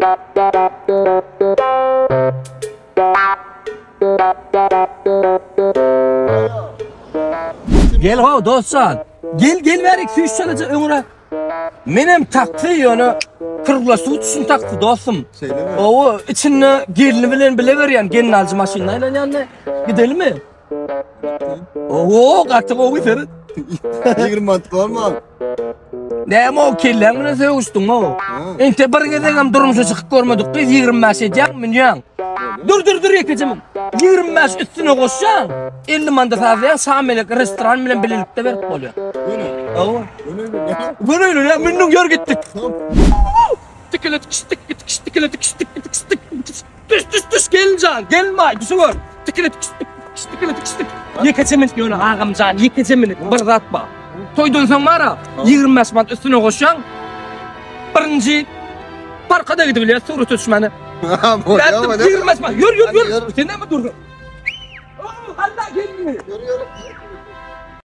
Gel ho dostjan. Gel gel bärik süýş çalaja öňüre. Menem taksi ýöne kruglosutçny taksi dostum. Şeýlemi? Owo içinde gelni bilen bile berýän gelnaljy maşynda aýlanýan Gidelimi? Owo gaty gowy seret. 20 manat bolma. Näme o kelläň bilen sögüşdiň o? Ente bir gezegem durmuşa çykyp görmedik gyz 25 edýäň, münýäň. Dur dur dur ýekeje min. 25 üstüne goşýaň. 50 manda sazlaýaň, Şamelek restoran bilen bilelikde berip bolýar. Göni. Hawa. Göni. Göni ýa mündüň ýör gitdik. Tikile tikiş tik tikiş tikile tikiş tik tikiş tik. Düş düş düş gelinjan, gelmaý düşüber. Tikile tikiş tik tikiş tikile tikiş tik. Ýekeje minut ýöne agamjan, ýekeje minut bir zat bar. Toýdan soň bara 25 manat üstüne goşýaň. Birinji parka da gidip bilýär surata düşmäne. Ha, bolýar, bolýar. 25 manat. Ýör ýör ýör. Ýör. Sen näme dursuň? Allah geldi. Ýör, ýör.